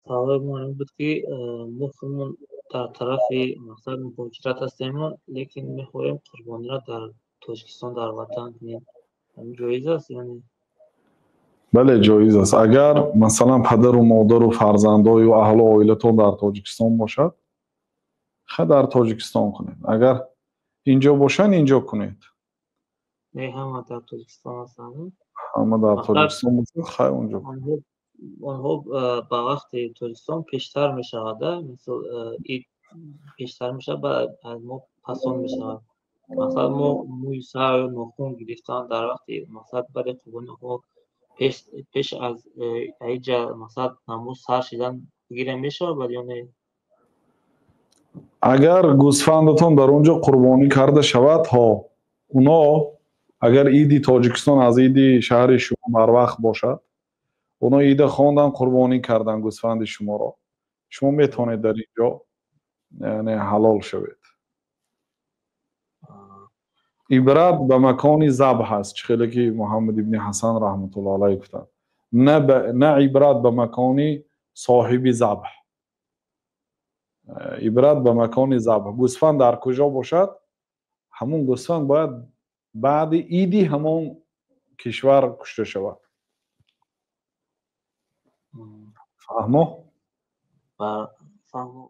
Саволи мо ин буд, ки мо худмон дар тарафи мақсад муҳоҷират ҳастем, лекин мехоҳем қурбониро дар Тоҷикистон, дар ватан кунем. Ҷоиз аст ё не? Бале, ҷоиз аст. Агар, масалан, падару модару фарзандою аҳлу оилатон дар Тоҷикистон бошад, ха, дар Тоҷикистон кунед. Агар инҷо бошанд, инҷо кунед. Не, ҳама дар Тоҷикистон ҳастанд. Ҳама дар Тоҷикистон бошад, хай, онҷо. Онҳо ба вақти Тоҷикистон пештар мешавад, мисол, ид пештар мешавад, баъд аз мо пасон мешавад. Масалан, мо мӯи сар, нохун гирифтан дар вақти, мақсад, баъди қурбониҳо, пеш аз аиҷа, мақсад, намоз сар шидан гирем мешавад баъд ё не? Агар гӯсфандатон дар он ҷо қурбонӣ карда шавад, ҳо, уно агар иди Тоҷикистон аз иди шаҳри шумо барвақт бошад, оно ида хондан, қурбонӣ кардан гӯсфанди шуморо, шумо метавонед дар ин ҷо, яъне, ҳалол шавед. Ибрат ба макони забҳ аст, чӣ хеле ки Муҳаммад ибни Ҳасан раҳматулло алайҳ гуфтанд, на ибрат ба макони соҳиби забҳ. Ибрат ба макони забҳ: гӯсфанд дар куҷо бошад, ҳамон гӯсфанд бояд баъди иди ҳамон кишвар кушта шавад. Фаҳмо? Фаҳмо.